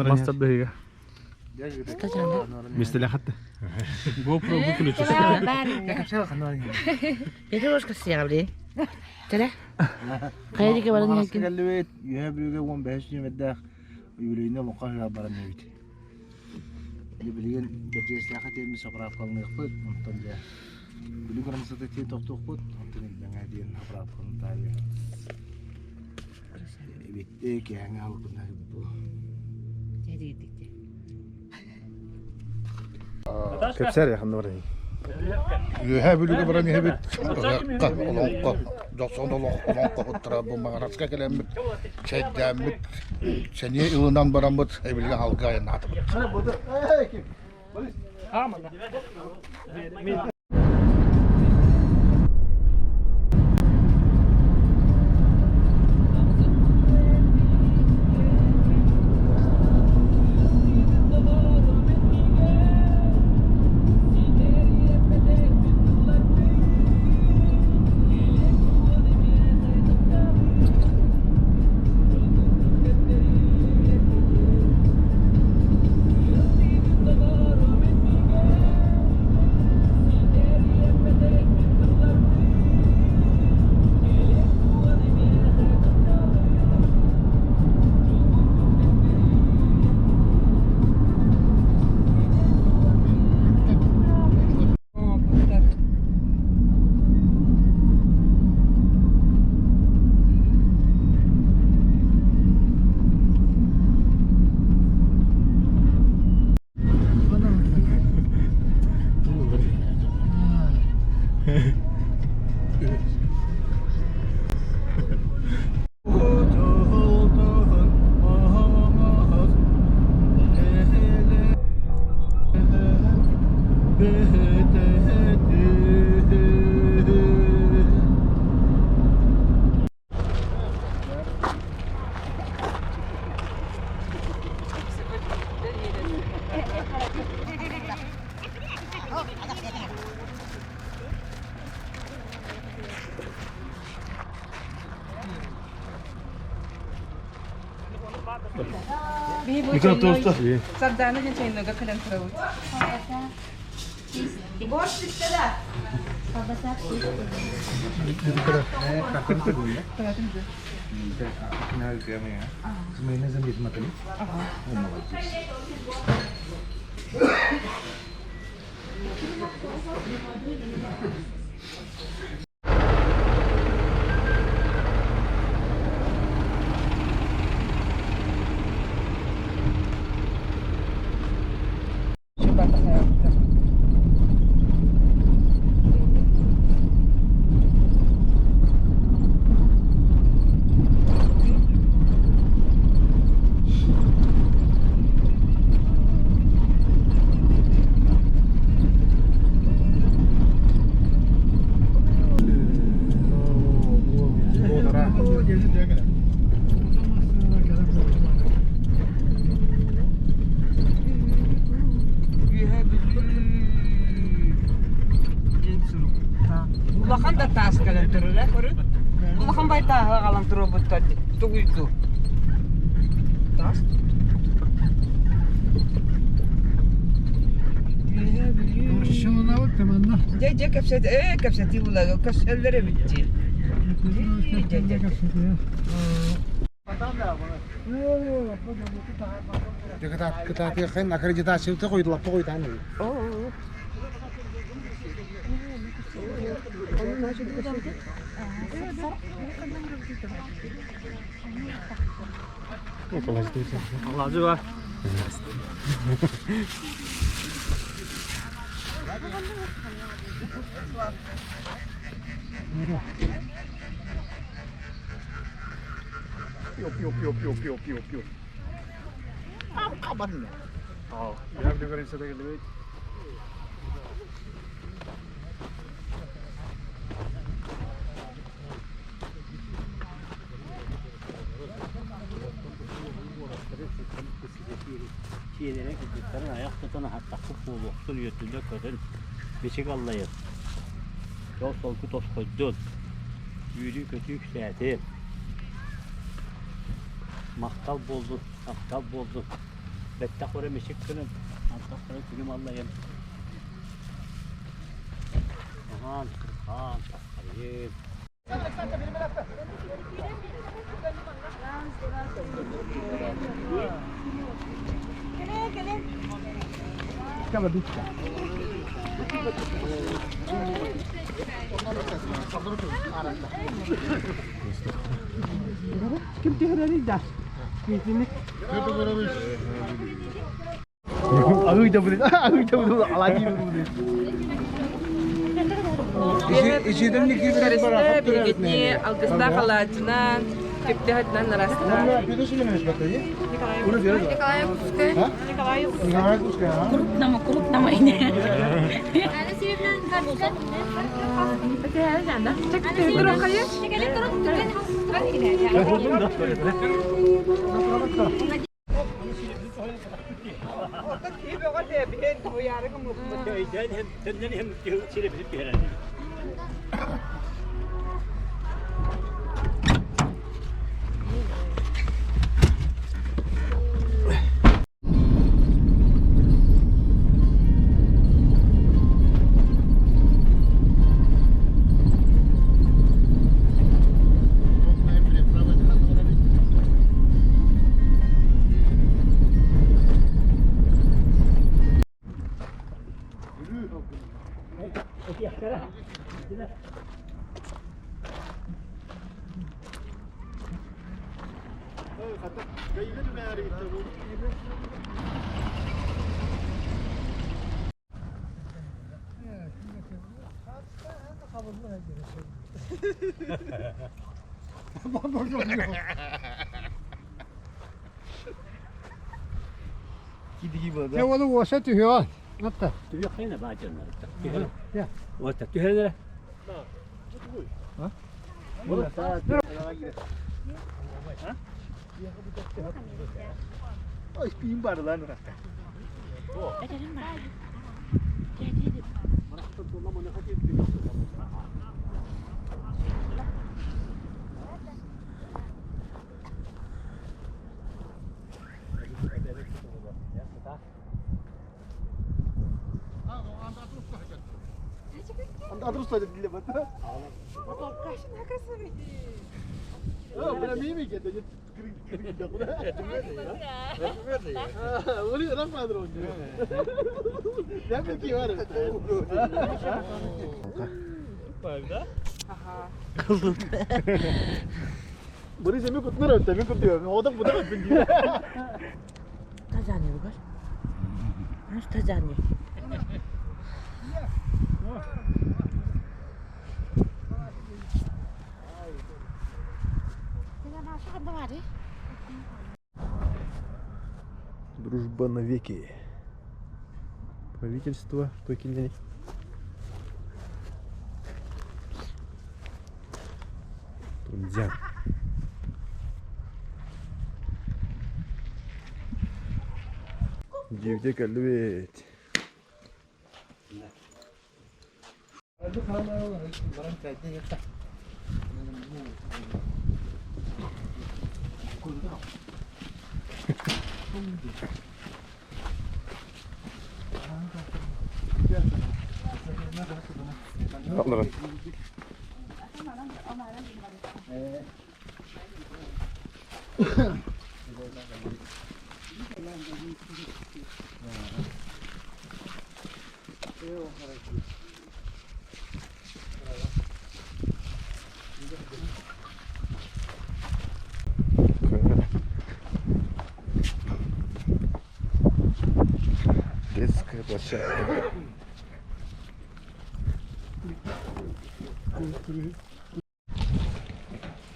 Мастер быһыыга. Мистелехатты. GoPro выключишь. Это ложка съели. Тере. Хайдики баран Маҕараска кэллибит, Үөһээ Бүлүүгэ 15 нүөмэрдээх юбилейный олоҥхо ыһыаҕар баран иһэбит. Билигин Бэрдьигэстээххэ тиэммит сапыраапкаланыахпыт, онтон дьэ Бүлүү кырамсата тиийэн тохтуохпут, онтон Илбэҥэ диэн сапыраапкалан таайы эбиттик, киэһэҥҥи аһылыкпытын бу. Кэпсээр яханна баран. Үөһээ Бүлүүгэ баран иһэбит, ыһыахха, олоҥхо, дьохсоон олоҥхоһуттара бу Маҕараска кэлэммит, чэйдээммит, сэниэ ылынан бараммыт эбилгэ аһылга айаннаатыбыт. Микро тоста. Сардаана диэн чайнога кэлэн турабыт. Борщ бүттэ Үөһэ Бүлүү диэн суруктаах. Улахан да таас кэлэн турар көрүн. Улахан байтааһы аҕалан туруорбуттар тугуйду. Таас. Үөһэ Бүлүү. Дьэ дьэ кэпсэт ээ кэпсэтии булага көсөллөр эбит дии. Дьэ дьэ. Кытаатыаххын аккредитацията хойдулаппа хойутаан Аллажыба. Пиу пиу пиу пиу пиу пиу пиу. Хабарна. Я в Сиэлэрэ кыргыттарын айах тутан аһаттахпыт буолуохтун, үөрдүллэ көтөн, бичик аллайын, дьол-соргу тосхойдун, үөрүү-көтүү үксээтин. Махтал буоллун, таптал буоллун. Бэттэх өрө мичик гынан, антах өрө күнүм аллайын. Аһаан, хаан, таххайын. Көрүстэ билигитни алгыстаах алаадьынан, түптэ нараста. Крупному, крупному ине. Тазаны бугар. Наш тазаны. Дружба навеки. Правительство Токине. Тунцзян. Дьиэбитэ кэллибит. Аллара. Детская площадка.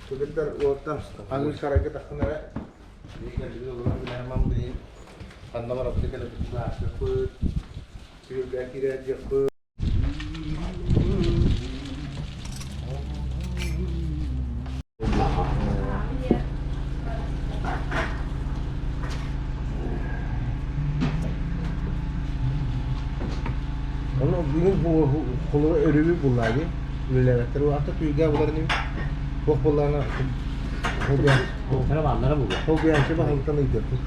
Түгелдер уоттар аңгы сарайга тахтанара. Анна барап келеп Холобур өрүбү буллаа дии. Үлэлээбэттэр ата түйгэ булар инибит. Туох буоллаҕына холбуйааччы Туохтара бааллара буолуо. холбуйааччы баһылыктан ыйдыахпыт.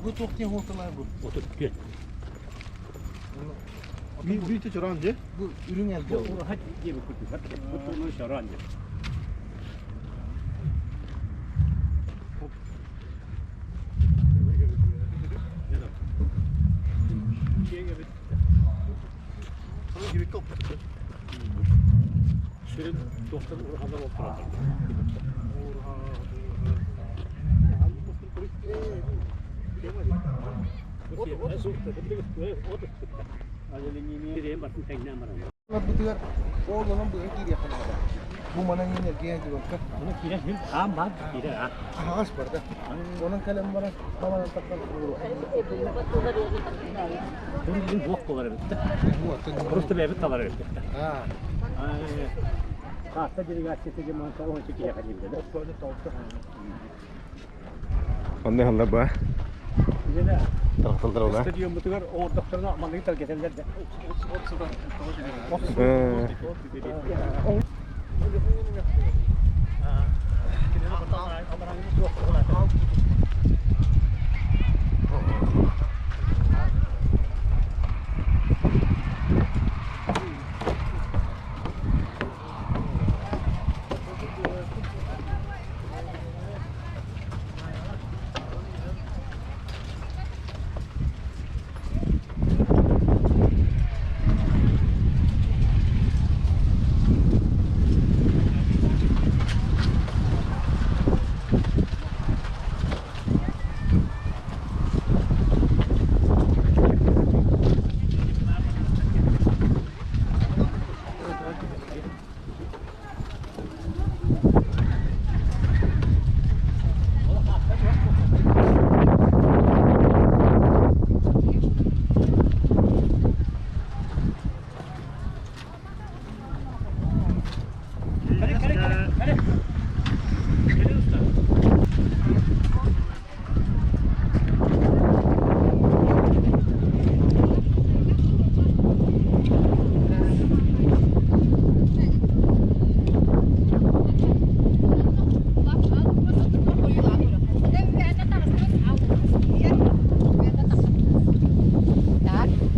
Бу туох диэн хуолталаах бу? 34. Бүүтэ чорон дьэ. Бу үрүҥ элгэ Бу ураһа диэби курдук. Бу туну чорон диэн. Сүрүн туохтан ураһалар олороллор. Бытыгар ол онон быһа киириэххэ наада. Бу манан иин эргийэн дьыбакка. Оны киирэр хим аан баар киирэр аан. Аһаҕас барда. Онон кэлэн баран баманан тахсан Bunu буох буолар эбит. Просто бэйэбит талар эбит. Хаста делегацията дьэ манта оһончу киһиэхэ диэбитэ да. Онно халла ба. Тархталдар ола. Стадиоммутугар оҕордохторуна манныгы тэлгэтэллэр да.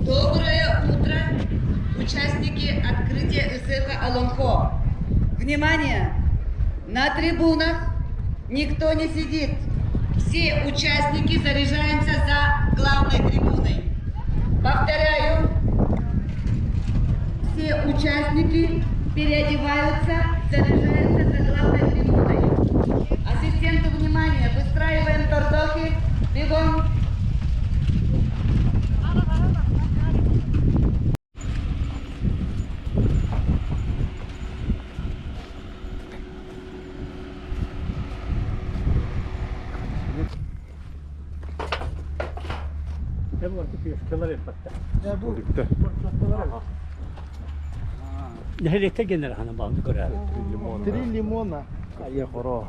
Доброе утро, участники открытия Ысыаха Олоҥхо. Внимание! На трибунах никто не сидит. Все участники заряжаемся за главной трибуной. Повторяю, все участники переодеваются, заряжаются за главной трибуной. Ассистенты, внимание, выстраиваем тордохи, бегом. Нэһилиэктэр геннere ханан баҕаны көрөөрү. Три лимона. Айа хоро.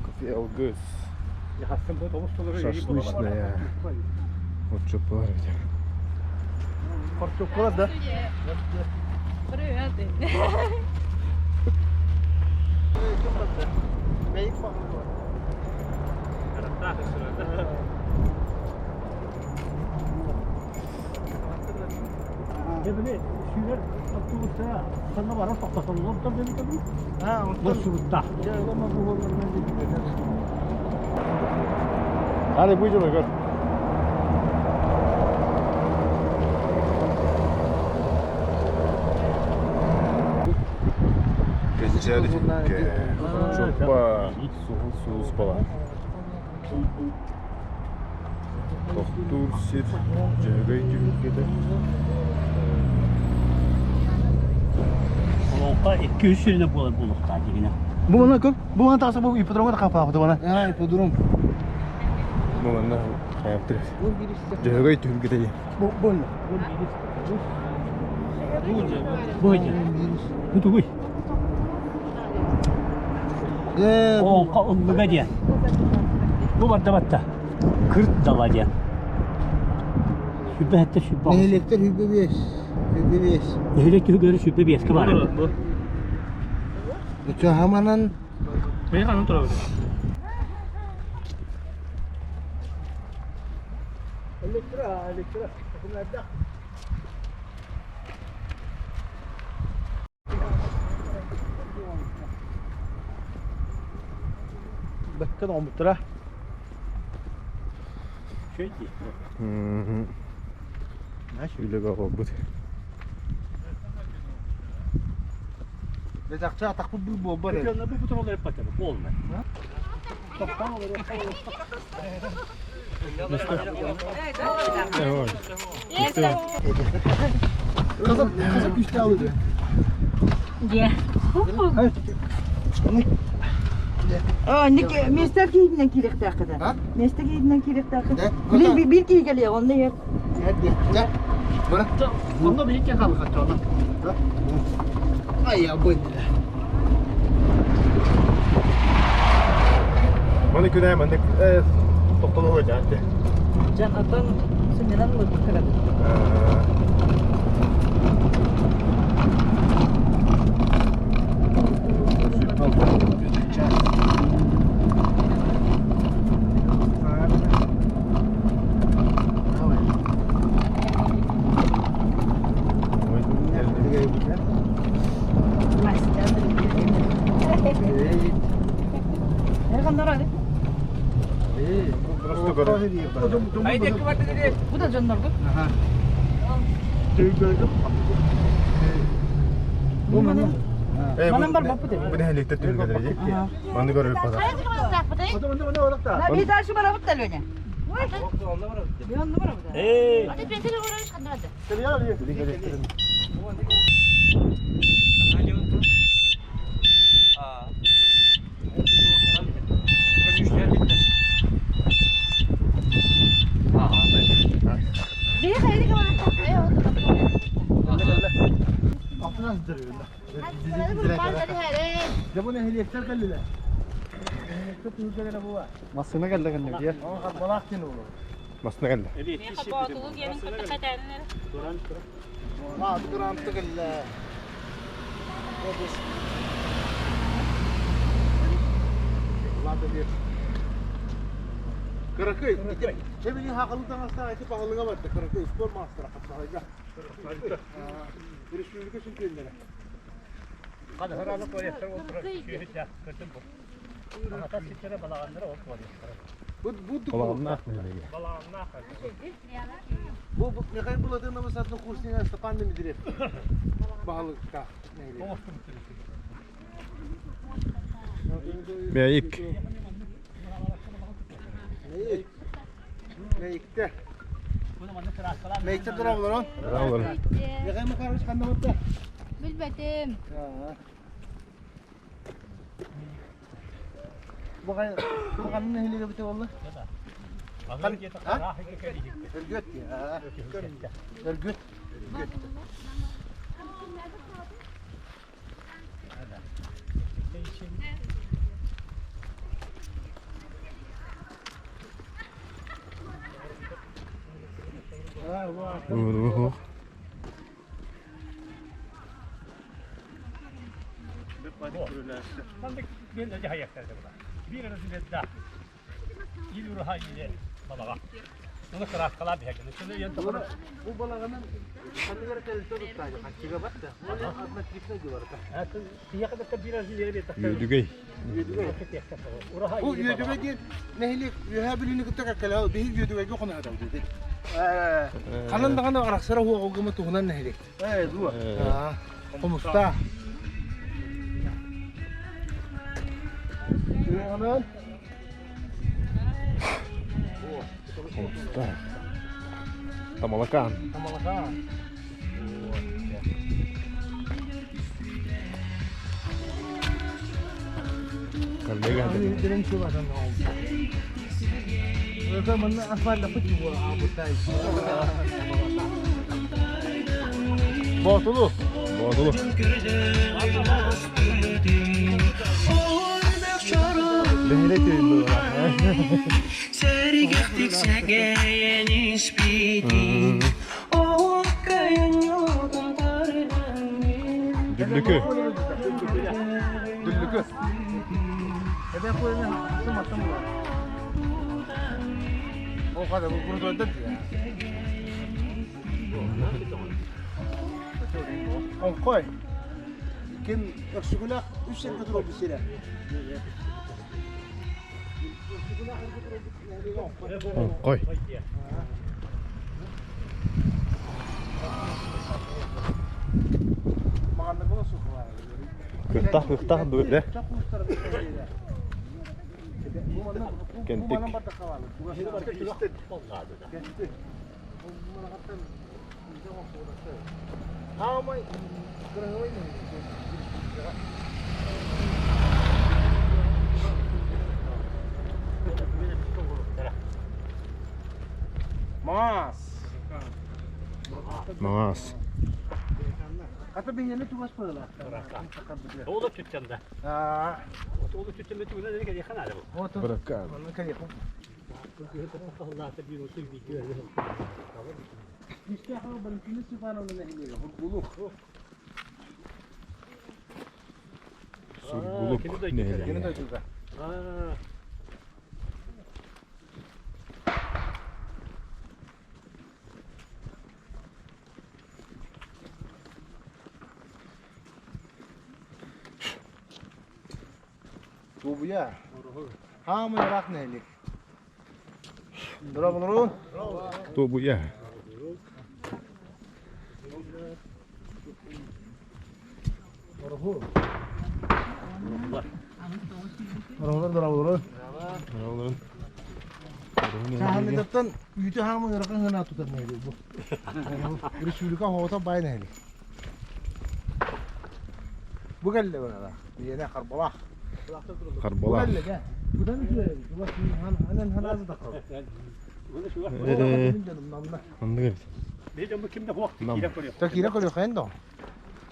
Кофе алгыс. Хастан бу тоҕус толору Шашлычная. Вот что пар где. Хортуоппула да? Привет. Дьэ били сүүрэр автобуста санна барар тохтотоллор да дemi А, онтон маршруттаах. Дьэ, олома бу буолларынан диэки. Hadi buyurun gör. Кэнчээри түһүлгэ. Чуоппа суһул сулууспалар. Тохтуур сир Дьөһөгөй түһүлгэтэ. Олоҥхо 200 сүүрүнэ буолар буолуохтаах дигинэ. Бу мана көр, бу мана тахса бу ипподромга да хапаахыты мана. А, ипподром. Бу манна хайаптыр. Дьөһөгөй түһүлгэтэ диэн. Бу больно. Бу Бу тугуй? Олоҥхо ыллыга диэн. Бу барда батта. Кырт дала диэн. Сүбэ 7 сүбэ. Нэһилиэктэр 25. 25. Нэһилиэк түһүгэр 25-кэ бар. Чаһаманан Мейханын турабыт. Электро, электро. Бэккэ оҥмуттара. Шөйди. Үлэгэ олорбут. Бетакча атахпыт бу буолбар. Бу бутуролар патер полный. Казак, казак күчтә алды. Миэстэ киһитинэн киириэхтээххитэ. Миэстэ киһитинэн киириэхтээххит. Били биир киһи кэлиэ, онно иһэр. Онно биһикки халхатта онно. Ай, абын. Маны күнэ маннык тохтолуга дьаатты. Дьэ, оттон сынньанан ылбыт кырабыт. Бу да дьонноргут. Бу манан. Манан бар баппыт Бу нэһилиэктэр түһүлгэлэрэ Манны көрөр бата. На биир дальше барабыт да Леня. Онно барабыт. Эй, Дьэ бу нэһилиэктэр кэллилэр. Нэһилиэктэр түһүлгэлэрэ бу бар. Массыына кэллэ кэннэ диye. Балаах диэн олор. Масына кэллэ. Maa гранты кэллэ. Кыракый, чэбили хақылы таҥастаах ити баһылыга барда. Кыракый спорт маастара хапсаҕайга. Республика чемпионнара. Харааны кояттар ол турар. Шөйдә, көтүм бу. Ата ситтере балаганнары ол кояттар. Бу бу Балаганнаах нэһилиэгэ. Балаганнаах. Бу бу Михаил Булатынович атын курсина Степан Дмитриев. Баһылыкка. Мэйик. Мейикте. Мейикте турабылар он. Браво. Михаил Макарович ханна барда? Билбэтим. Бу кай бу ханна нэһилиэгэ бите болла? Өргөт. Өргөт. Өргөт. Уу. Bir arası da. Il uruha ile balağa. Оны кыраккала бэһэкэ. Шуны ен тоҕо Бу балаҕанын ханныгар кэлитэ туттаайы хаччыга батта. Одна трикна барда. Тиякада бир арасы жере бет. Үөдүгэй. Ураха Бу үөдүгэ диэн нэһилиэк үөһээ бүлүүнү кытта кэккэлэһэ биһи үөдүгэйгэ хонуһатал диэти. Ханан даҕаны арахсара хуоҕугума туһунан нэһилиэк. Ээ дуо. Хомуста. Хомустаах. Тамалакаан. Тамалакаан. Коллега. Боотулу. Боотулу. Бэһилэ түүн Сэргэхтик сэгэйэн испитин Дүллүкү. Дүллүкү. Ол хада бу курдуйдан Оҥхой. Ким Өксүгүлээх үс сиргэ турар сирэ. Оҥхой. Кыахтаах кыахтаах дуо Кэнтик. Маас. Маас. Хата биһиэнэ тугас быһыылаах. Оҕолор түттэн да. Оҕолор түттэн түгүнэ дэнэ кэлиэхэ наада бу. Быракка. Онно кэлиэхэ. Валентина Степановна нэһилиэгэ Сургулук. Сургулук Кини нэһилиэгэ. дойдуга. Туобуйа. Хаамай ыраах нэһилиэк. Дорооболорун. Туобуйа. Ороһу. Ороһулар дорооболорун. Дорооболорун. Саһанныгыттан үүтү хаамай ырахан гына тутар нэһилиэк бу. Республика оҕото бай нэһилиэк. Бу кэллэ бара. Биэнэ Харбалаах. Харбалаах. Бу кэллэ. Будан үчүгэй. Анан ханазы да кал. Оннук эбит. Так киирэ көрүөххэ доо.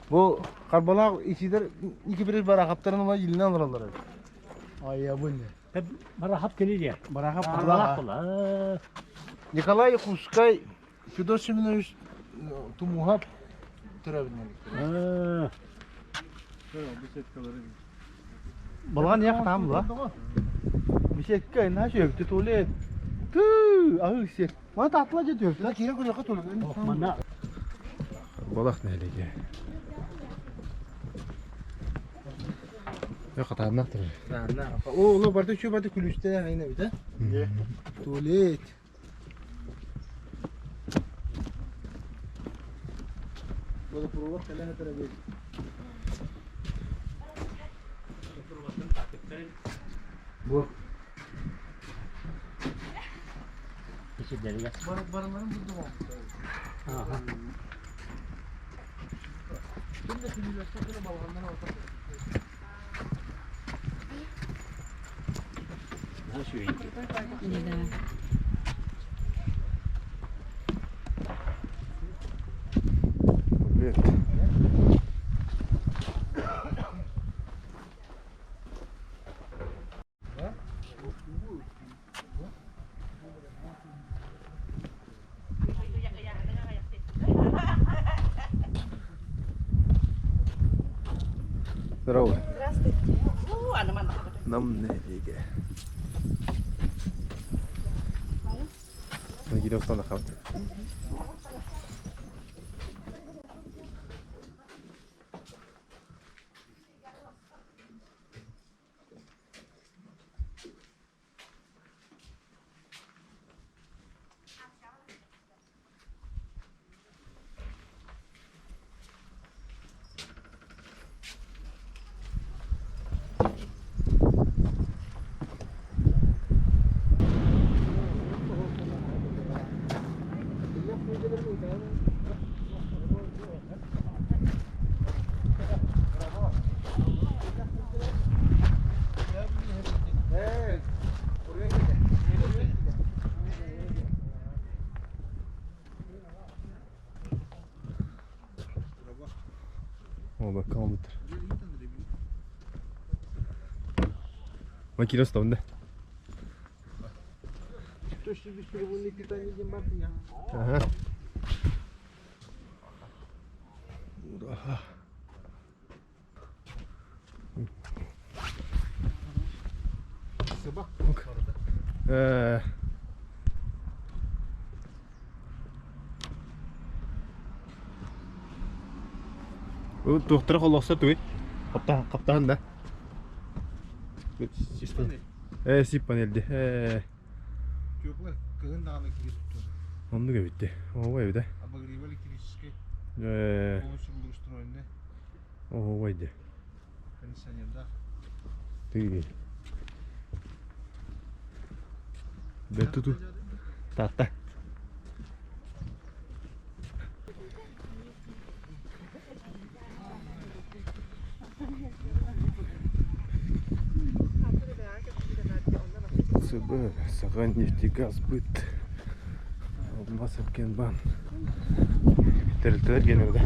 Бу Харбалаах исидер iki bir барахаптарын ула илинен олороллор. Ай, бу не. Барахап кини диye. Барахап Барахап. Николай Якутскай Федор Семенович Тумухап төрөбүннэр. Балган я хатам ла. Беседка на шөктү туалет. Түү, ахы сир. Мана татла же төптү. Да киирэ көрүөххэ тулугун. Манна Харбалаах нэһилиэгэ. Yok хатааннаах турар. О, оло барда чү барда күлүстэ айна бит, э? Туалет. Водопровод кэлэн этэрэ Бу. Барыларын булдum. Şimdi күлүстэ балганнар орта. Привет. Здорово. Здравствуйте. Нам нэһилиэгэ. Киирэ охсон хабыт. Оҥобокко оҥорбуттар. Макиро стонда. Ага. Ура. Э. Туохтара холлохсо туй. Хаптаһан хаптаһан да. Э, сип панельди. Э. Теплый кыһын даҕаны киһи туттар. Оннук эбитти. Оһуобай эбит э. Обогреватель электрический. Э. Полностью благоустроенный. Оһуобай дии. Кондиционердаах. Тыы. Бэт туту. Таатта. ЦБ, Саханефтегазсбыт, Алмаз-Эркенбан тэрилтэлэр генерде.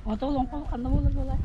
Ото олоҥхо ханна буолар буолар?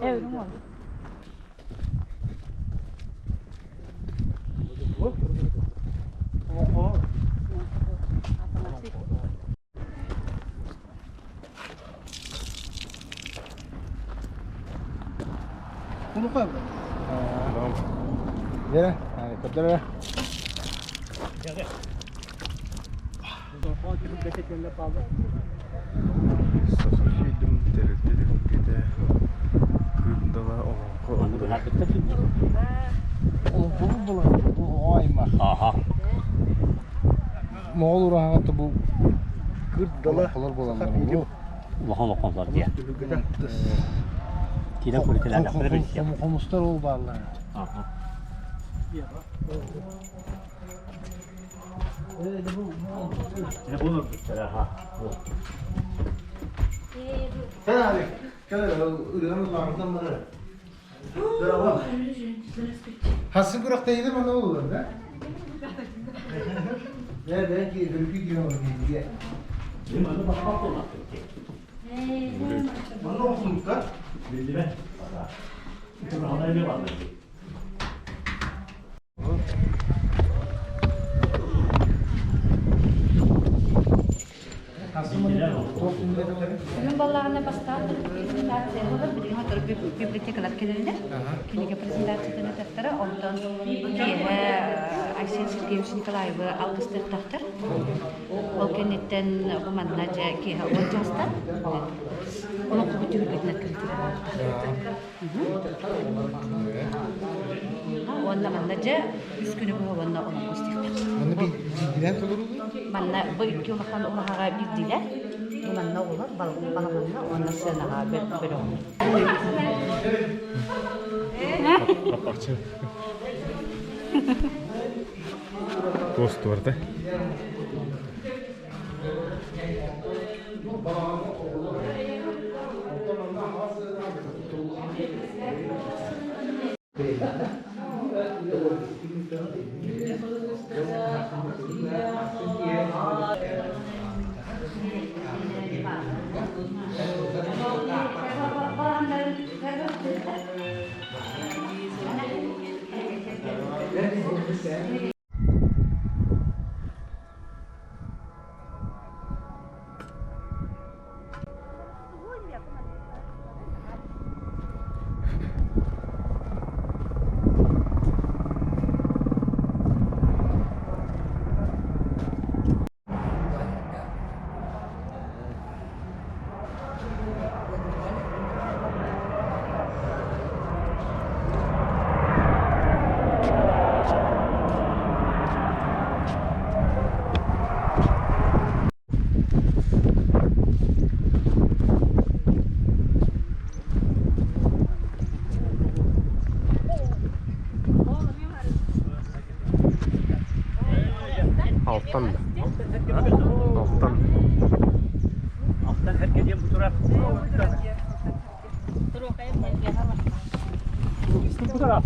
Ừ đúng rồi. Дьэ, көрдөр Сахафильм тэрилтэлэргэ Кыырдала олоҥхо ыллыга. Олоҥхобут буолар бу оҕо аймах. Моҕол ураһаҕа бу Кырдала олоҥхолор буолаллар. Бу Улахан олоҥхолор диye. Киинэ хомустар ол бааллар. Хассын күрэхтэһиини манна буллар да? Ээ, бэйэ киһи киһи диye. Манна охсубуттар. Бүгүн баллаҕына бастаан презентация буолар, билигин сотору библиотекалар кэлэллэр. Кинигэ презентациятын ыытаттара, онтон киэһэ Айсен Сергеевич Николаевы алгыстыахтаахтар. Ол кэнниттэн бу манна дьэ киэһэ уон чаастан олоҥхобут түһүлгэтин открытие буолуохтаах. Уонна манна дьэ үс күнү быһа уонна олоҥхо истиэхтээх. Манна биирдиилээн толоруллар? Манна бу икки улахан ураһаҕа биирдиилээн. Манна оҕолор балаҕанна уонна сыанаҕа бөлөҕүнэн. Туос туорда. Алтан да. Алтан. Алтан herkes bu taraf. Bu taraf.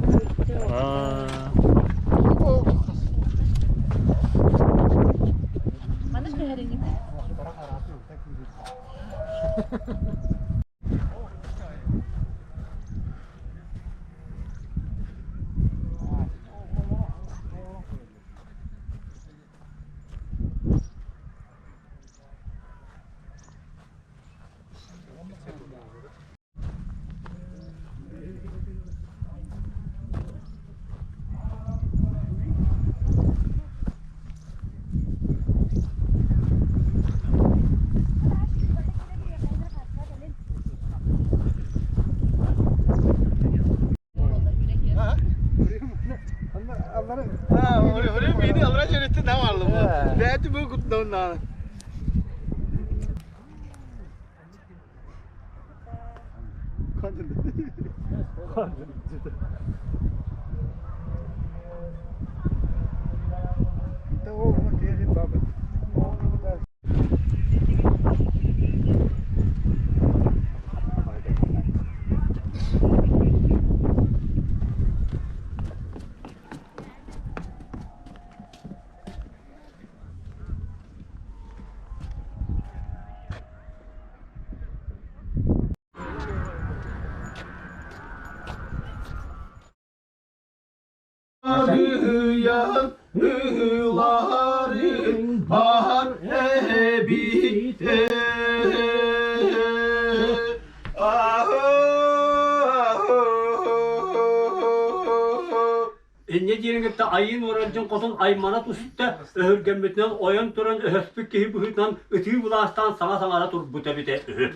Инньэ диирин кытта айыын уоралдьын хотун аймана түстэ, өһүргэммитинэн ойон туран өһөспүт киһи быһыытынан ытыы былаастаан саҥа саҥара турбута эбитэ үһү.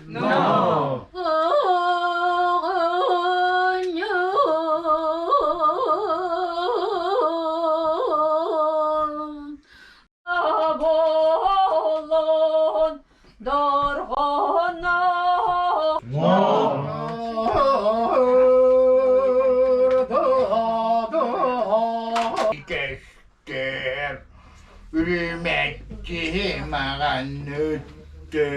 Кэстэр үрүмэччи маҕан өттө.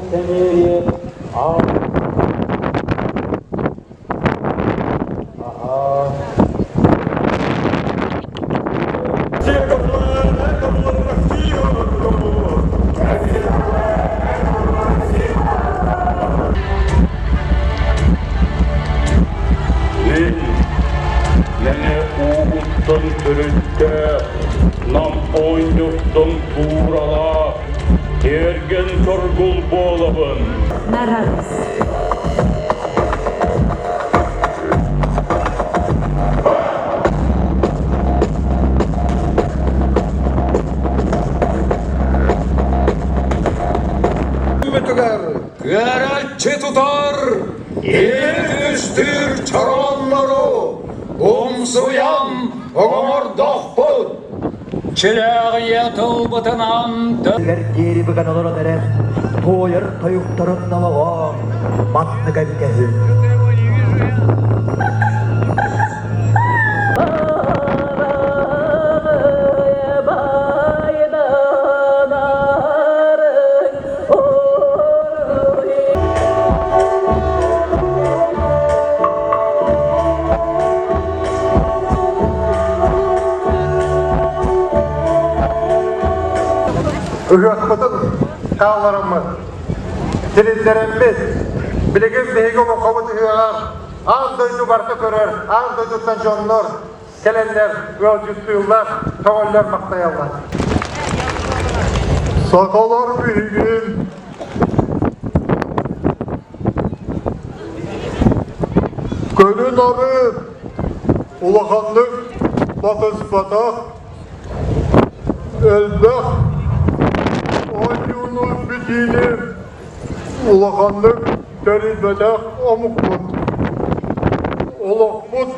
сэниэриэ Мин Мэҥэ уугуттан төрүттээх, Нам оонньуттан тууралаах, Тиэргэн торгул буолабын. На радость. Кыараччы тутар, үстүүр чорооннору умсуйан оҥордохпут. Чирээҕийэ тылбытынан Диэри быган олорон эрэр туойар тойуктарын номоҕо манныга эбитэ үһү. Ыһыахпытын хааллараммыт, тилиннэрэммит, билигин биһиги олоҥхобут ыһыаҕар аан дойду барыта көрөр, аан дойдуттан дьоннор кэлэннэр ыалдьыттыыллар, көҕөллөр-махтайаллар. Сахалар биһигин көрү-нары улаханнык батыспатах элбэх оонньууну бүтиини улаханнык тэрийбэтэх омукпут. Олохпут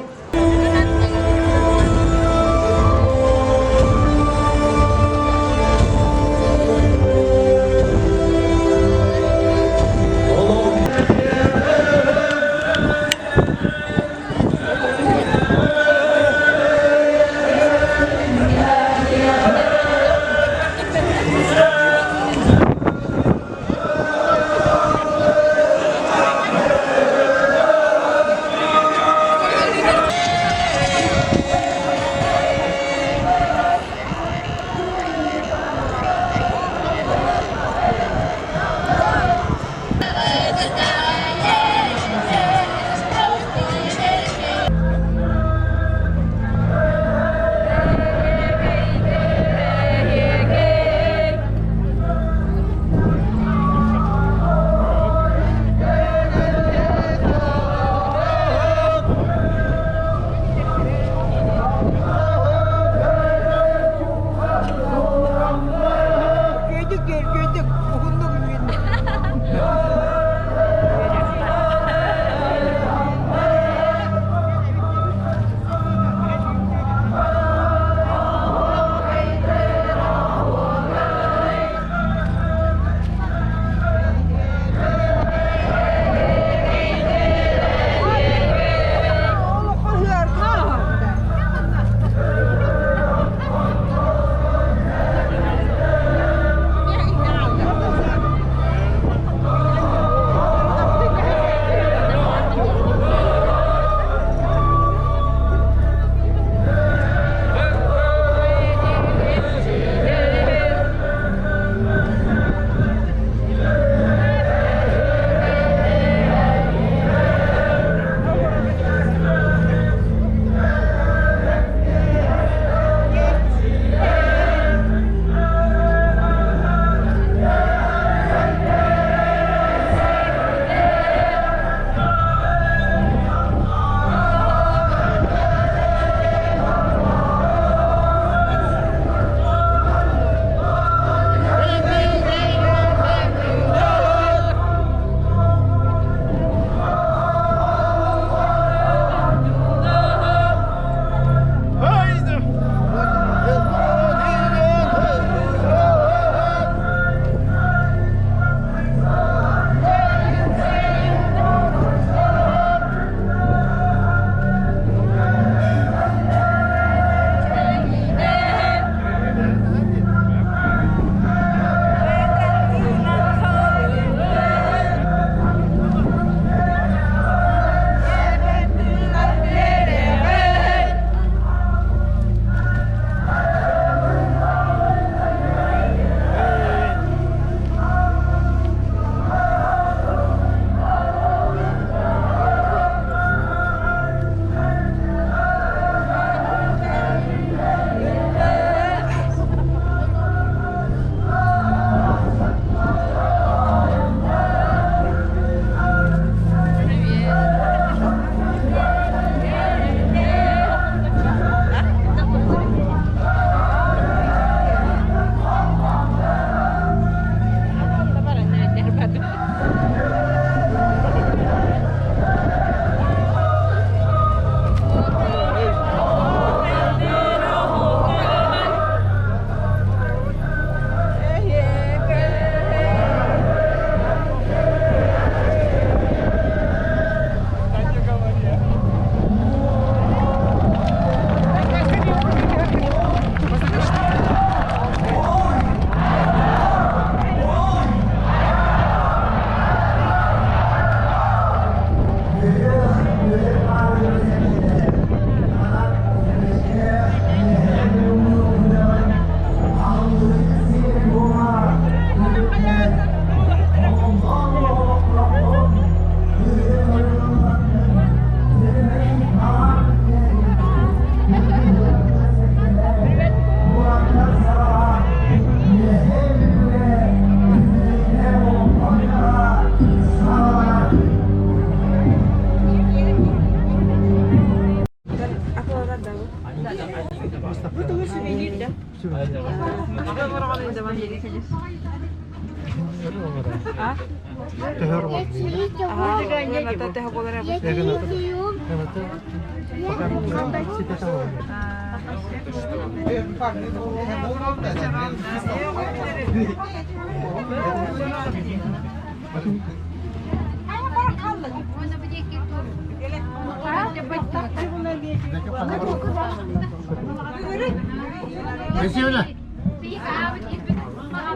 Кэсиэлэ.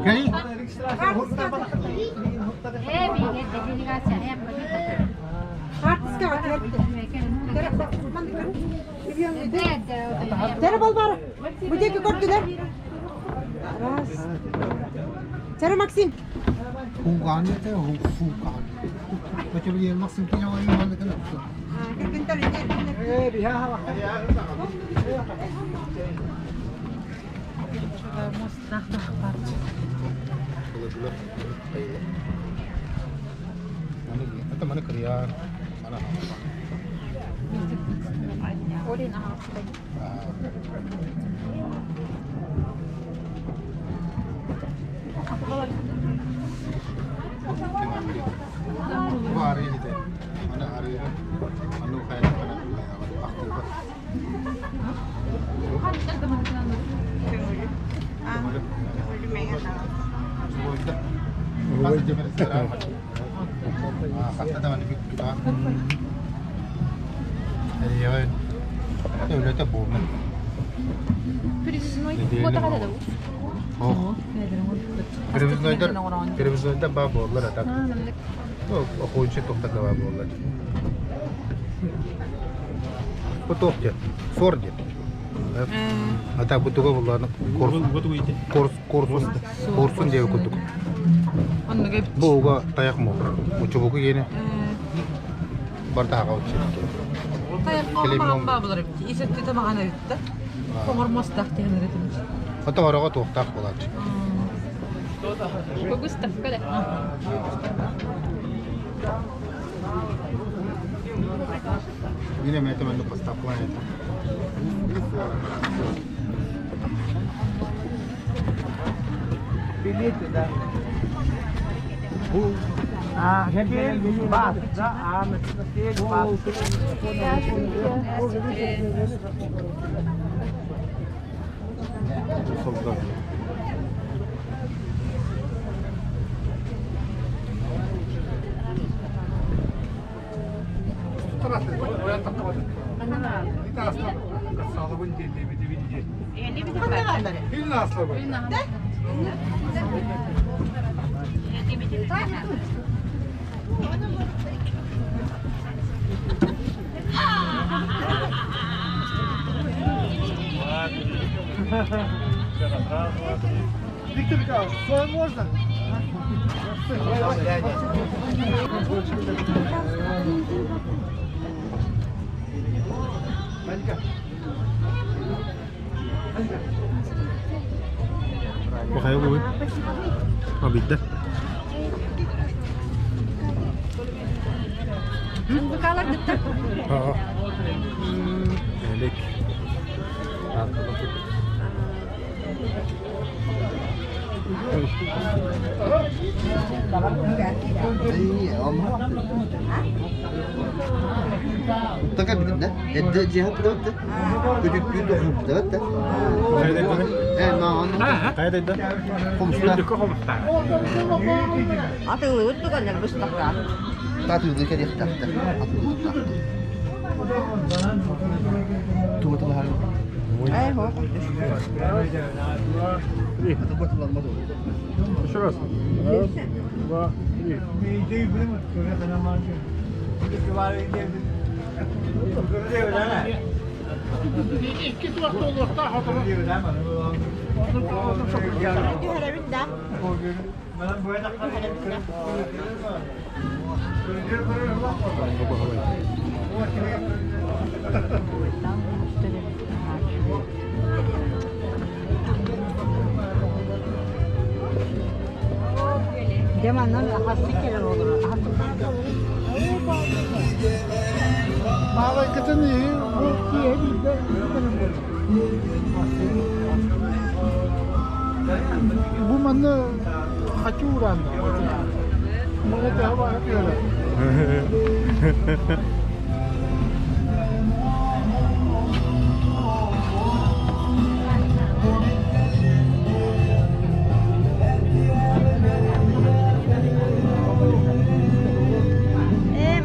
Кэй. Тәрі болбары. Бұдекі көрділер. Раз. Тәрі Максим. Перевозной ба буоллар а так. Охуйчы тоқтата ба буоллар. Бу туох диэн? Сор диэн. А так бу туга булларны корс корсун корсун диэби курдук. Бу уга таяк му. Учубуку гене. Барда аҕа Ото ороҕо туохтаах буолааччы. Мин эмиэ маннык поставкалаан этим. Билеты, да. А, бас, да, а, бас. Виктор Михайлович, свой можно? Михаил Луи. Обидно. Элек. Еще раз. Раз, два, три. Бу манна хочу ураанна. Мана төһө баҕа түһэрэ.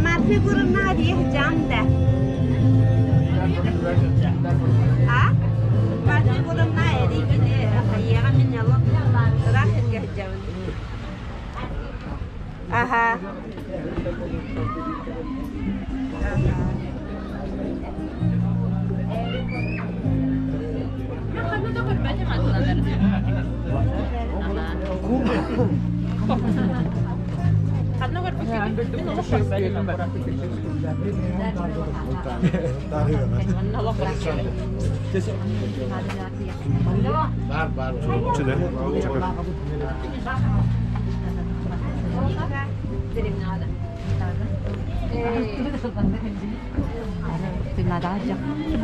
Марфа Гуровна диэх да. А? Марфа Гуровна эригини хайыаҕа мин олох ыраах сиргэ сылдьабын. Аха.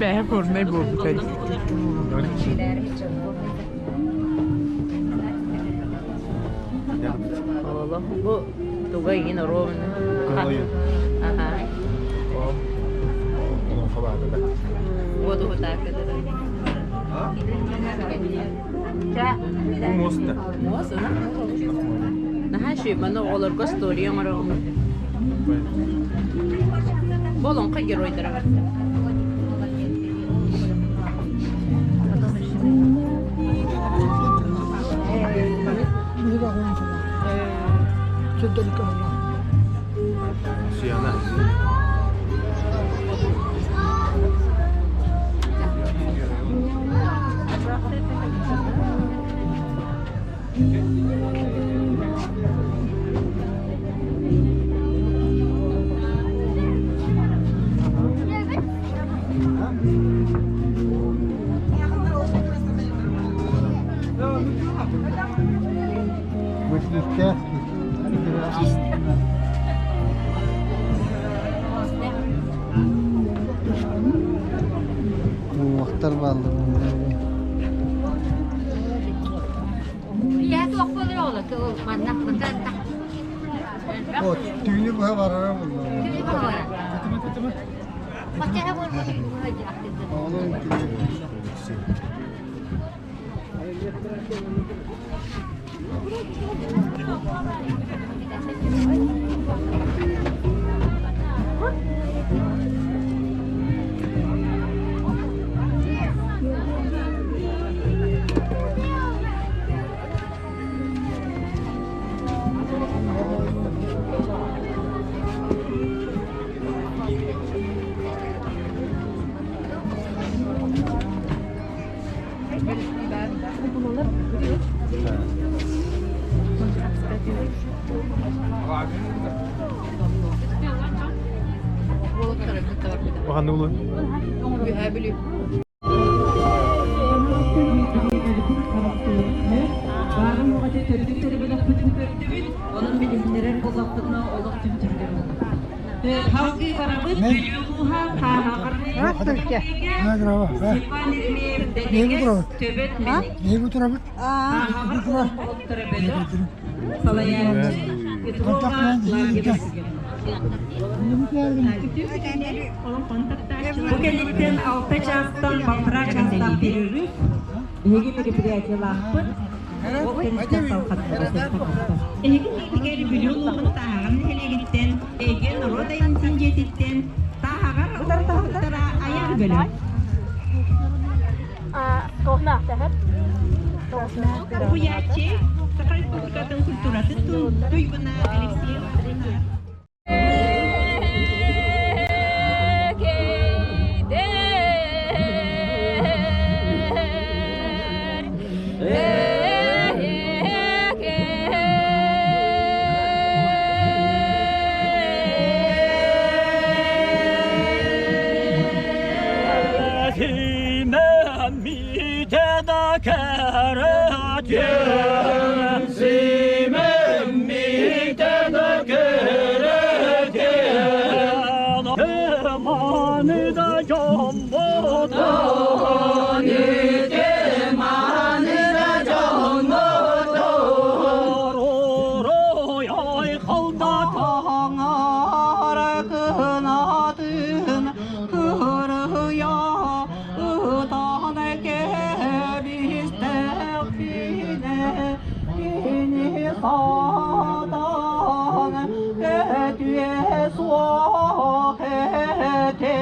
Бэйэ курнай буолбута Олох бу туга иин оруобуна. Аха. Воду хутаакыдара. Бу муоста. Муос, Наһаа үчүгэй, манна оҕолорго история оҥороҕун. Бу олоҥхо геройдара барда. Сияна. Уҥуохтар бааллар. Түүнү быһа барара буолла. Ханнык улуу? Үһээ Бүлүү. Бааҕын муҕата төрдүк бөлөхпүтүн көрдүбүт, онон билиһиннэрэр буоллахпытына олох түмтүрдэр Халгыы барабыт Бүлүү улууһа Хааһаҕар Степан Еремеев Дэгэс Төбөт Хааһаҕар олоҥхоһуттара бөлөх салайааччы Петрова Клавдия Бу кэнниттэн алта чаастан балтараа чаастаах перерыв. Биһиги мероприятиелаахпыт. Ол кэнниттэн салҕанар. Эһиги иннигэр Бүлүү улууһун Тааһаҕар нэһилиэгиттэн, Эйгэ норуот айымньытын дьиэтиттэн Тааһаҕар олоҥхоһуттара айар бөлөх. Уһуйааччы Саха Республикатын культуратын туйгуна Алексей Simem Көтүө суох этэ.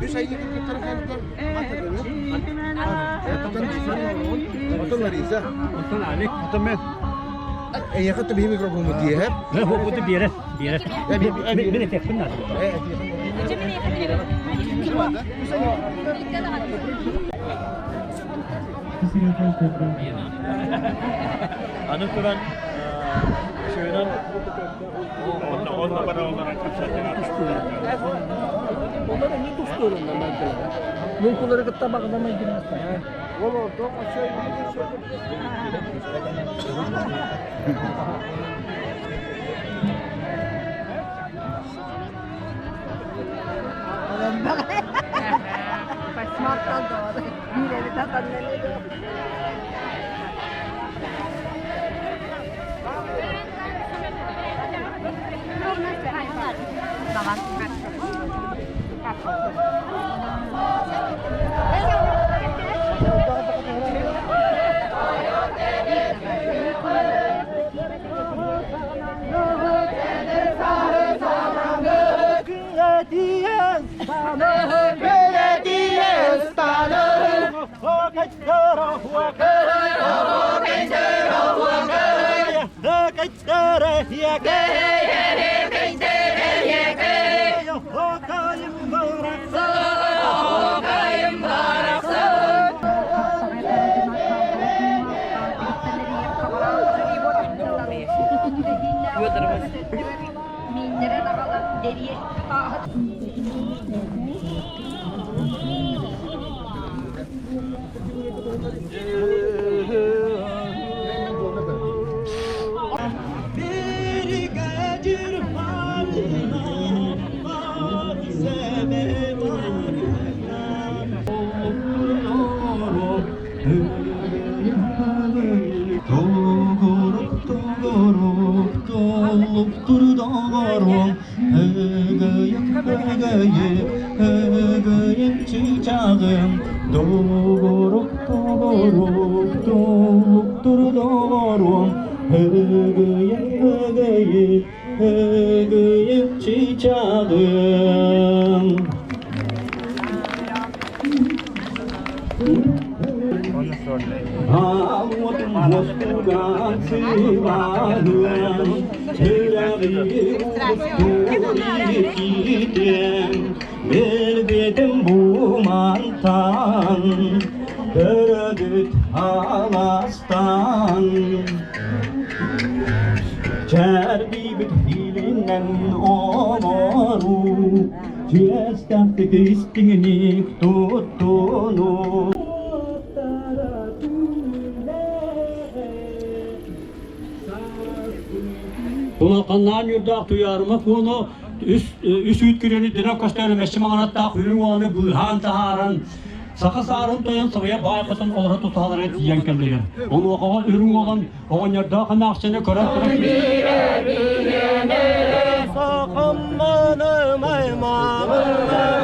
Үс айыы кыргыттар кэлдэр. Отон Лариса. Отон Алик. Отон мен. Эйиэхэ биһи микрофону тиэһэр. Бу биэрэр, биэрэр. Мин этиэхпин наада. Аны туран шөйнөн онно бара олорон Onlar эмиэ тустуурунна майгылара. Муҥкулары кытта баҕана майгыннастар. Миннэрэн аҕалан дэриэ Улаханнаан юрдаах туйаарыма куону үс үс үүт күрүөнү дина көстөр мэччи маҥанаттаах үрүҥ уоланы быыһаан таһааран саха саарын тойон сабыйа баай хотон олоро тутаалара тиийэн кэллилэр. Онуохаҕа үрүҥ уолан оҕонньордоох эмээхсини көрөн туран Сахамманым аймаҕым,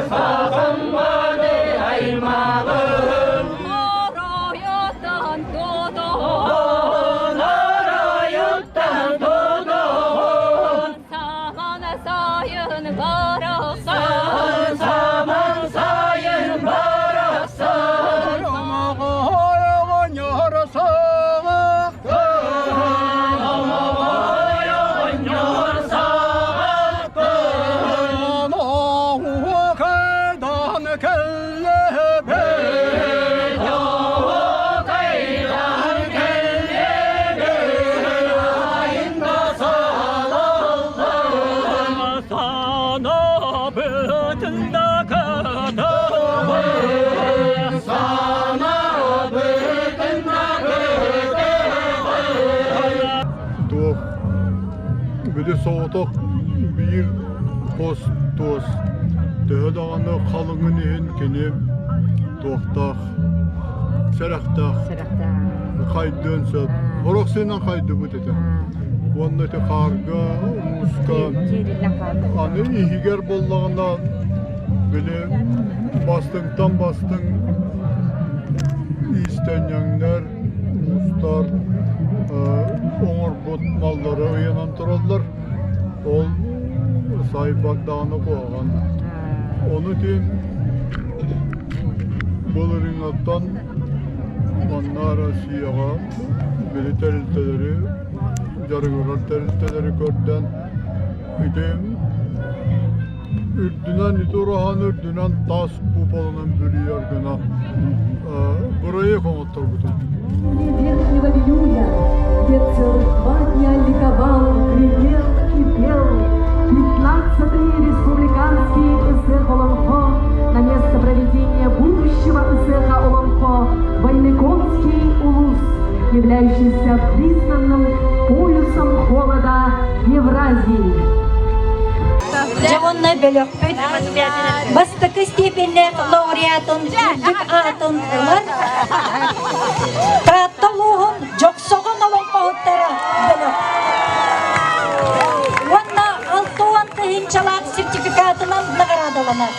сахамманы аймаҕым. Оройуттан тутуһун, Оройуттан тутуһун, Саман сайын барахсан, Саман сайын барахсан. Sana bütün de Туох били соҕотох биир хос туос төһө даҕаны халыҥын иһин кини туохтаах сэрэхтээх хайдыан сөп. Сорох сиринэн хайдыбыт этэ. Уонна ити хаарга, мууска аны иһигэр буоллаҕына били бастыҥтан бастыҥ иистэнньэҥнэр, уустар. тураллар. Ол сайбат даҕаны куһаҕан. Ону тиин былырыыҥҥаттан манна Россияҕа били тэрилтэлэри, дьарыгырар тэрилтэлэри көрдөөн ити үрдүнэн ити ураһаны үрдүнэн таас куполунан бүрүйэр гына бырайыак оҥотторбутум. Верхнего Вилюя, где целых два дня ликовал, гремел и пел 15-й республиканский Ысыах Олонхо на место проведения будущего Ысыаха Олонхо Войняконский улус, являющийся признанным полюсом холода Евразии. Дьэ уонна бөлөхпүт бастакы степеннээх лауреатын үрдүк аатын ылар Таатта улууһун Дьохсоҕон олоҥхоһуттара бөлөх. Уонна 60 тыһыынчалаах сертификатынан наҕараадаланар.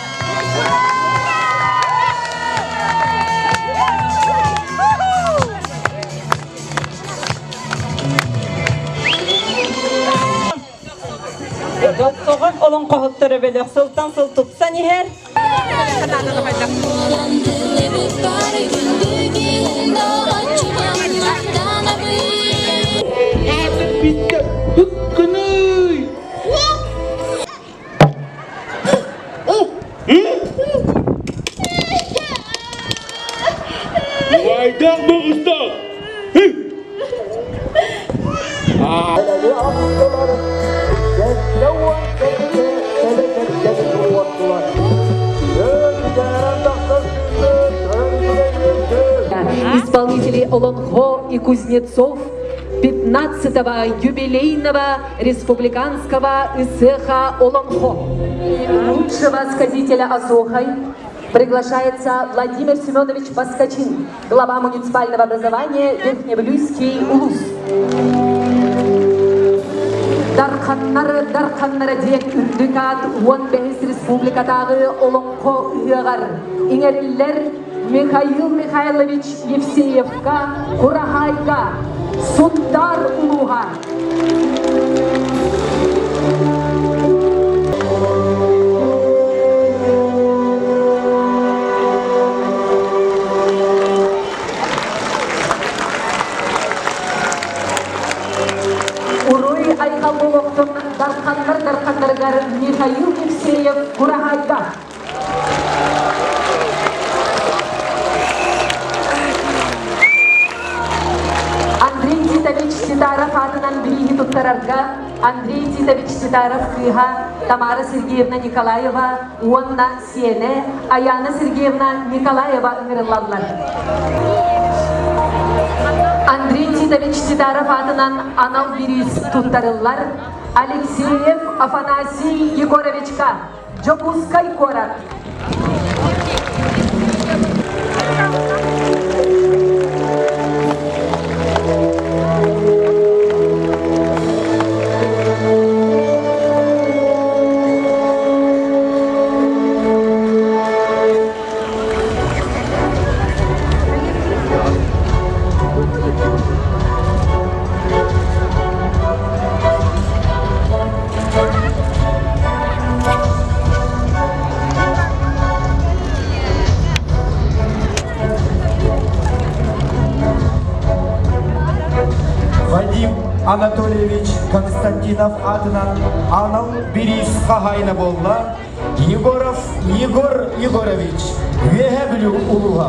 Дьохсоҕон олоҥхоһуттара бөлөх сылтан сыл тупсан иһэр. Убайдаах боҕустаах! Исполнители Олонхо и Кузнецов 15-го юбилейного республиканского Ысыаха Олонхо. Лучшего сказителя Азохай приглашается Владимир Семенович Поскачин, глава муниципального образования Верхневилюйский улус. Дарханнар Дарханнара диэн үрдүк аат уон бэһис республикатааҕы Олоҥхо ыһыаҕар иҥэриллэр Михаил Михайлович Евсеевка Кураһаайга Сунтаар улууһа. Уруй айхал буолуохтун Дарханнар дарханнарыгар Михаил Евсеев Кураһаайга. Андрей Титович Ситаров аатынан бирииһи туттарарга Андрей Титович Ситаров кыыһа Тамара Сергеевна Николаева уонна сиэнэ Аяна Сергеевна Николаева ыҥырыллаллар. Андрей Титович Ситаров аатынан анал бириис туттарыллар Алексеев Афанасий Егоровичка Дьокуускай куорат. Вадим Анатольевич Константинов аатынан анал бириис хаһаайына буолла Егоров Егор Егорович, Үөһээ Бүлүү улууһа.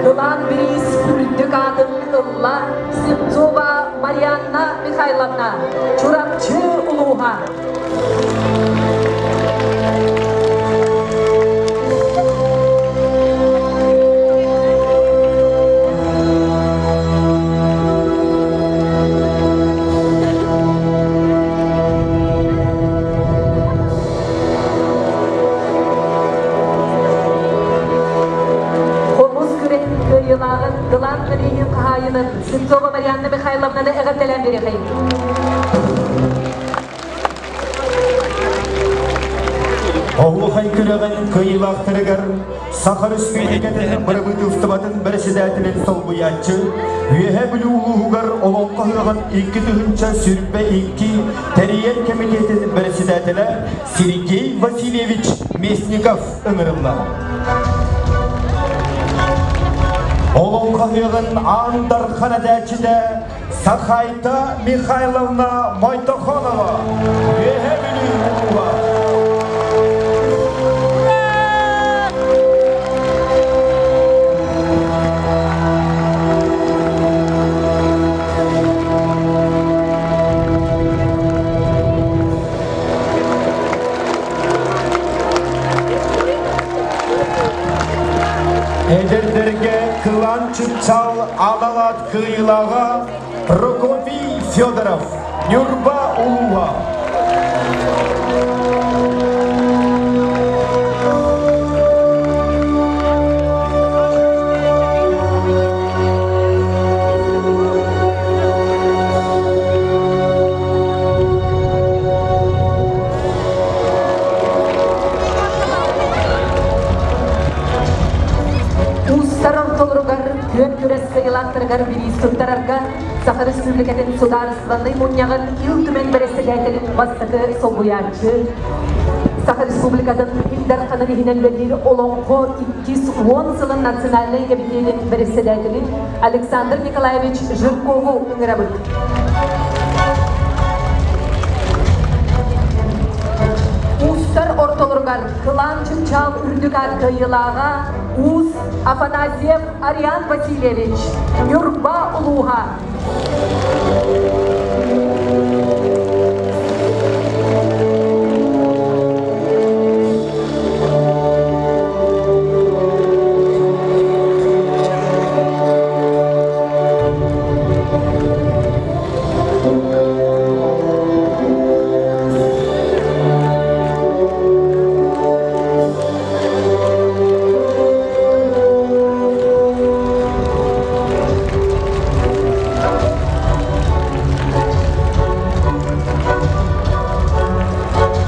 Кылаан бириис үрдүк аатын ылла Слепцова Марианна Михайловна, Чурапчы улууһа. Сенцова Марианна Михайловнаны эҕэрдэлээн биэриэхэйин. Оһуохай күрэҕин кыайыылаахтарыгар Саха Өрөспүүбүлүкэтин бырабыыталыстыбатын бэрэссэдээтэлин солбуйааччы, Үөһээ Бүлүү улууһугар Олоҥхо ыһыаҕын 2022 тэрийэр кэмитиэтин бэрэссэдээтэлэ Сергей Васильевич Местников ыҥырыллар. Олоҥхо ыһыаҕын Аан Дархан этээччитэ Сахайта Михайловна Мойтохонова, Үөһээ Бүлүү улууһа. Эдэрдэргэ кылаан чыпчаал аналаат кыайыылааҕа Прокопий Федоров, Ньурба улууһа. Уустар ортолоругар күөн күрэс кыайыылаахтарыгар бириис туттарарга Саха Республикатын Судаарыстыбаннай Мунньаҕын Ил Түмэн бэрэссэдээтэлин бастакы солбуйааччы, Саха Республикатын Ил Дарханын иһинэн үлэлиир Олоҥхо иккис уон сылын национальнай кэмитиэтин бэрэссэдээтэлин Александр Николаевич Жиркову ыҥырабыт. Уустар ортолоругар кылаан чыпчаал үрдүк аат кыайыылааҕа Уус Афанасьев Ариан Васильевич, Ньурба улууһа.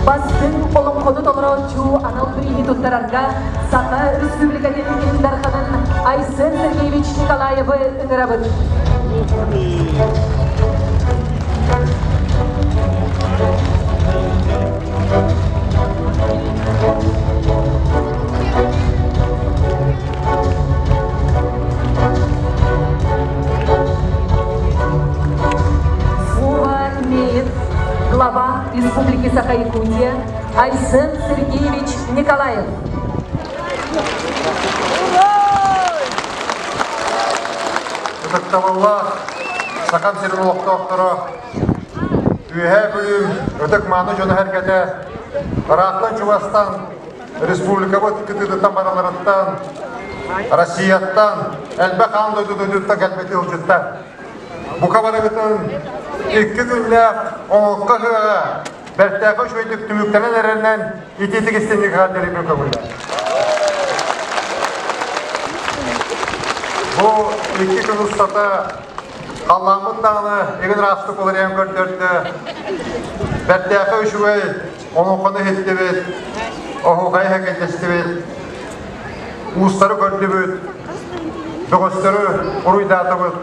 Бастыҥ олоҥхону толорооччу анал бирииһи туттарарга Саха Республикатын Ил Дарханын Айсен Сергеевич Николаевы ыҥырабыт. Слово имеет глава Республики Саха-Якутия Айсен Сергеевич Николаев. Ытыктабыллаах Сахам сирин олохтоохторо, Үөһээ Бүлүү ытык-мааны дьоно-сэргэтэ, ыраахтан-чугастан республикабыт кытыытыттан барыларыттан, Россияттан, элбэх аан дойду дойдуттан кэлбит ыалдьыттар. Бука барыгытын икки күннээх оҥокко ыһыаҕа бэртээхэй үчүгэйдик түмүктэнэн эрэринэн итиитик истиҥник эҕэрдэлиирбин көҥүллээх. Бу икки күн устата халлааммыт даҕаны игин ыраастык уларыйан көрдөрдө. Бэртээхэй үчүгэй олоҥхону иһиттибит, оһуохайы сэкэйдэстибит, уустары көрдүбүт, бөҕөстөрү уруйдаатыбыт.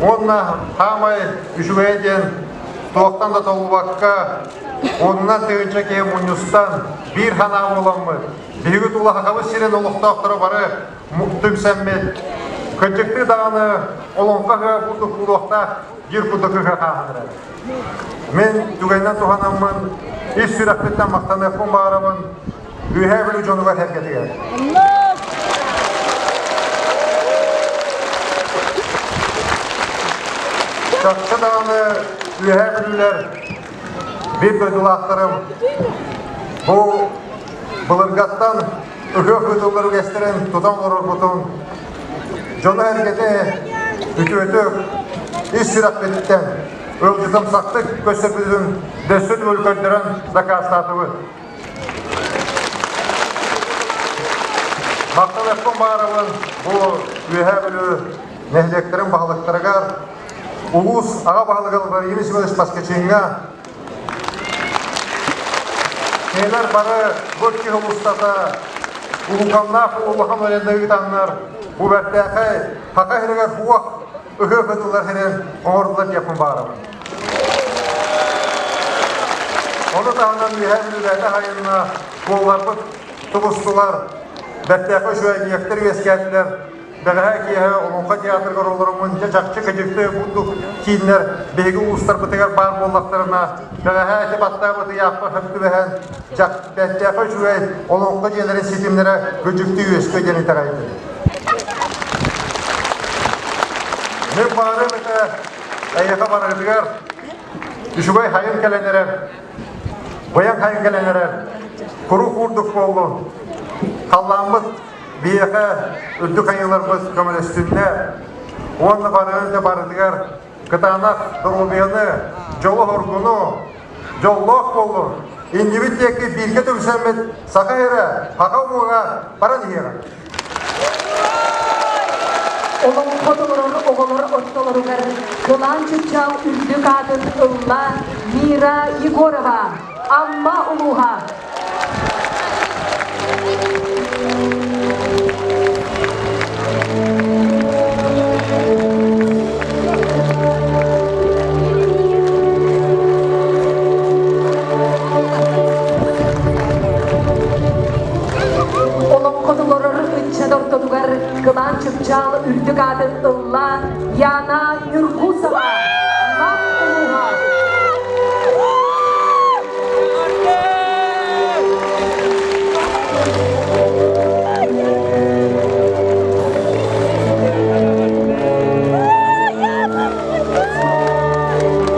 Уонна хаамай үчүгэйэ диэн туохтан да толлубакка, уонунан тыһыынча киһи мунньустан, биир санаа буоламмыт, биһиги тула Сахабыт сирин олохтоохторо бары түмсэммит, кырдьыктыы даҕаны олоҥхо ыһыаҕа курдук буолуохтаах биир курдук ыһыах ааһан эрэр. Мин түгэнинэн туһанаммын ис сүрэхпиттэн махтаныахпын баҕарабын Үөһээ Бүлүү дьонугар сэргэтигэр. Чахчы даҕаны Үөһээ Бүлүүлэр биир дойдулаахтарым бу былыргаттан ыһыах ыытыллар үгэстэрин тутан олорорбутун дьону-сэргэти үтүөтүк ис сүрэхпититтэн ыалдьытымсахтык көрсөрбүтүн дөссө төгүл көрдөрөн дакаастаатыбыт. Махтаныахпын баҕарабын бу Үөһээ Бүлүү. нэһилиэктэрин баһылыктарыгар, улуус аҕа баһылыга Владимир Семенович Поскачиҥҥа, кинилэр бары бу киһи устата улуканнаах улахан үлэни ыытаннар, бу бэртээхэй Саха сиригэр суох ыһыах ыытыллар сирин оҥордулар диэхпин баҕарабын. Ону таһынан Үөһээ Бүлүүлээти хайынна суолларбыт тубустулар, бэртээхэй үчүгэй эбийиэктэр үөскээтилэр. Бэҕэһээ киэһэ Олоҥхо театрыгар олороммун дьэ чахчы кыдьыкты курдук кииннэр биһиги улуустарбытыгар баар буоллахтарына, бэҕэһээ ити баттаабыт ыйаахпар сөп түбэһэн, бэртээхэй үчүгэй Олоҥхо дьиэлэрин ситимнэрэ кыдьыкты үөскүө диэн итэҕэйдим. Мин баарым этэ эйиэхэ бараргытыгар үчүгэй хайын кэлэн эрэр, быйаҥ хайын кэлэн эрэр, куруук курдук буоллун. Халлааммыт биһиэхэ үрдүк айыыларбыт көмөлөстүннэр уонна барыан да барытыгар кытаанах доруобуйаны, дьолу-соргуну, дьоллоох буоллун, иннибит диэки бииргэ түмсэммит саха эрэ, саха омуга баран иһиэҕэ. Олоҥхо толорор оҕолор ортолоругар Кылаан Чыпчаал үрдүк аатын ылла Мира Егорова, Амма улууһа. Олоҥхо толорор ыччат ортотугар Кылаан Чыпчаал үрдүк аатын ылла Яна Нюргусова, Нам улууһа.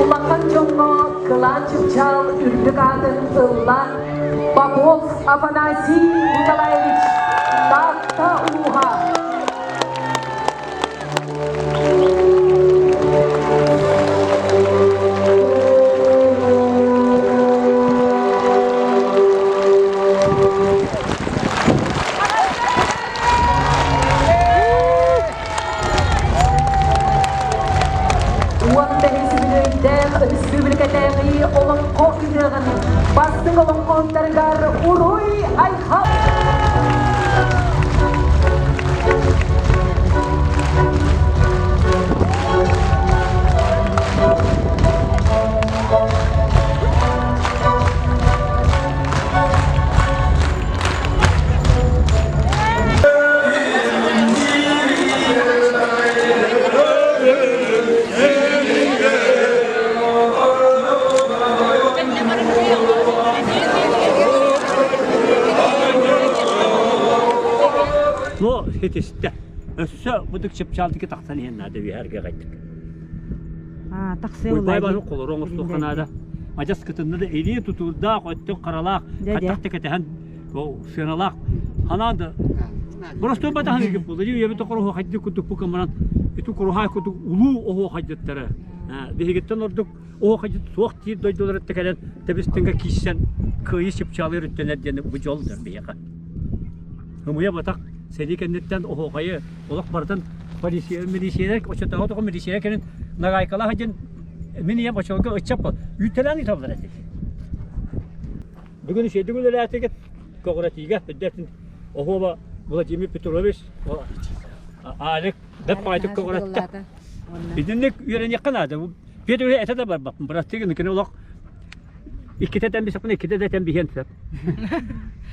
Улахан дьоҥҥо Кылаан Чыпчаал үрдүк аатын ылла Попов Афанасий Николаевич, Таатта улууһа. Уон бэһис үбүлүөйдээх өрөспүүбүлүкэтээҕи Олоҥхо ыһыаҕын бастыҥ олоҥхоһуттарыгар уруй айхал! Ну, ситистэ. Өссө бутук чыпчаалтыки тахсан иһэн наада үһәргэ кайдык. Тахсыы Уйбай баһын холору оҥостуохха наада. Адьас кытынна да илии тутуурдаах, өттүк харалаах, хаттахта кэтэһэн сыаналаах ханаан да Боростуой батаһын игип буолла. Үйэбит тохор оһуохайдык курдук бу кыммаран иту куруһаай курдук улуу оһуохайдыттара. Биһигиттэн ордук оһуохайдыт суох диир дойдуларытта кэлэн тэбистингэ кииссэн кыайы чыпчаалыыр үттэнэр диэн бу дьол биһиэхэ. Ымыйа батах сэрии кэнниттэн оһуохайы олох барытын полиция милициялар оччотооҕу тоҕо милиция кэлин нагайкалаах диэн мин ийэм оччолорго ыччап үүттэлээн ыыталлар этэ. Бүгүн үчүгэйдик үлэлээтигит көҕүрэтиигэ үрдэтин оһуоба Владимир Петрович Алик бэрт баҕайытык көҕүрэттэ. Итинник үөрэниэххэ наада. Петр этэ да барбаппын. Бырастыы гын кини олох иккитэ этэн бисэппин иккитэ да этэн биһиэн сөп.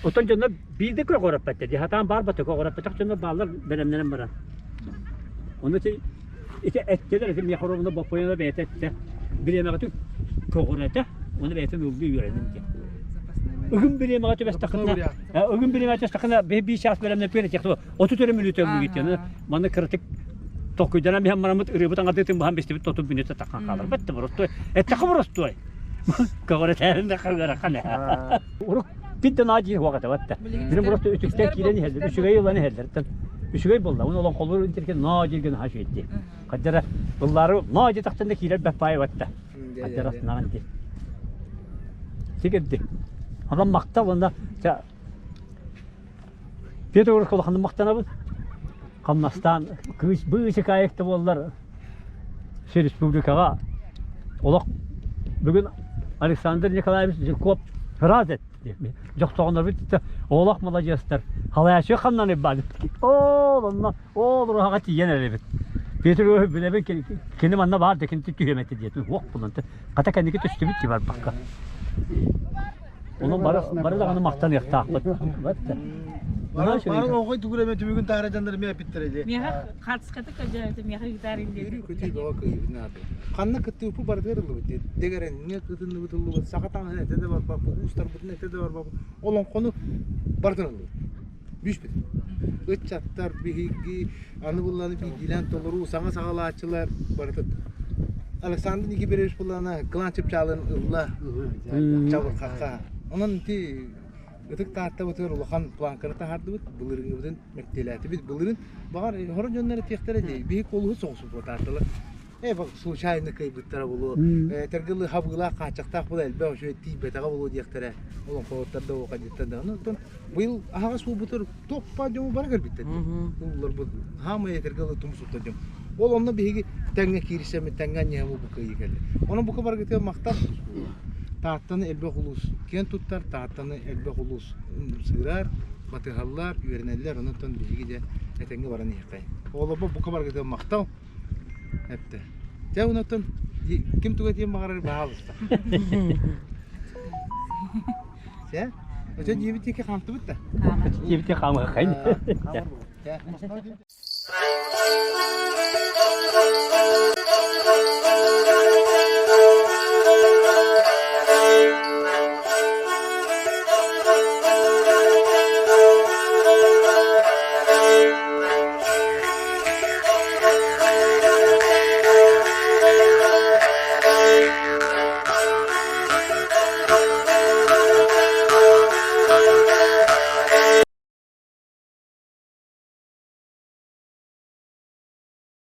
Оттон дьонно биирдэ көҕүрэппэттэр. Дии хатаан баар бата көҕүрэппэтэх дьонно бааллар бэлэмнэнэн баран. Ону ити ити эттилэр ити миэхэ ровно боппойуна бэйэтэ эттэ. Бириэмэҕитин көҕүрэтэ, уонна бэйэтин ыллыы үөрэнин диэн. Ыгым бириэмэҕэ түбэстэххинэ, ыгым бириэмэҕэ түбэстэххинэ биир чаас бэлэмнэппиэр этиэх 30 эрэ мүнүүтэ ыллыгыт диэн. Манна кыратык толкуйданан иһэн бараммыт ырыабыт аҥардыытын баһан бистибит тотун мүнүүтэ таххан хаалар. Бэтте боростуой. Эттэххэ боростуой. Көҕүрэтээһин да ыарахан ээ. Урук Пит да наа диир хуаҕа табатта. Били просто үтүктэн киирэн иһэллэр, үчүгэй ылан иһэллэр. Үчүгэй буолла. Уну олоҥхолуур интирген ноо диирген аха үчүгэйди. Хаддара ыллаары ноо дии тахсан да киирэр бэппаайы батта. Хаддара наҕан ди. Сигирди. Онон махтал уонна Петр улаханнык махтанабын. Хамнастаан кыыс быычыкаайык да буоллар республикаҕа олох бүгүн Александр Николаевич Жирков ыраас эт дьохсоҕонорбут олох маладьыастар халаячы ханнаны баар ол онно ол ураһаҕа тиийэн эрэбит Петр билэбин кини манна баар да кини түһүөм этэ диэтин уох булан хата кэнники түстүбүт дии барбакка Онон бары бары даҕаны махтаныахтаахпыт. Бары оҕой тугур түмүгүн таһара дьаннар эмиэ эппиттэрэ дии. Миэхэ хатыскаты көдьөөтө, миэхэ ыытаар Үөрүү көтүү бөҕө кыайыытын ааты. Ханна кыттыыппы барытыгар ыллыбыт дии. Дэгэрэҥҥэ кытынныбыт ыллыбыт, саха таҥаһын этэ да барбаппыт, уустарбытын этэ да барбаппыт. Олоҥхону барытын ыллыбыт. Бүүспүт. Ыччаттар биһиги аны булланы биирдиилээн толоруу, саҥа саҕалааччылар барытын. Александр Никифорович буллана кылаан чыпчаалын ылла чабырҕахха. Онон ити Ытык Тааттабытыгар улахан планканы таһаардыбыт, былырыыҥҥыбытын мэктиэлээтибит. Былырыын баҕар хоро дьоннор этиэхтэрэ дии, биһи куолуһу соҕус таатталар. Э, случайно кыайбыттара буолуо. Этэргэ хабыылаах, хааччахтаах була элбэх үчүгэй тиийбэтэҕэ буолуо диэхтэрэ. Олоҥхоһуттар да уохадьыттар да. Онтон быйыл аһаҕас буолбутар топпа дьону бара кэлбиттэр. Улларбыт хаамай этэргэ ылы тумсуттар дьон. Ол онно биһиги тэҥҥэ киирсэммит, тэҥҥэ анньыһаммыт бу кыайыы кэллэ. Онон бука барыгытыгар махтал. Тааттаны элбэх улуус киэн туттар, Тааттаны элбэх улуус сыырар, батыһаллар, үөрэнэллэр. Онон биһиги дьэ этэҥҥэ баран иһиэххэй. Оҕолорбор бука барыгытыгар махтал. Эттэ. Дьэ онон ким тугу этиэн баҕарар баһаалыста. Чэ, өтө диэбит диэки хаамтыбыт да? Диэбит диэки хаамыаххайын. Чэ.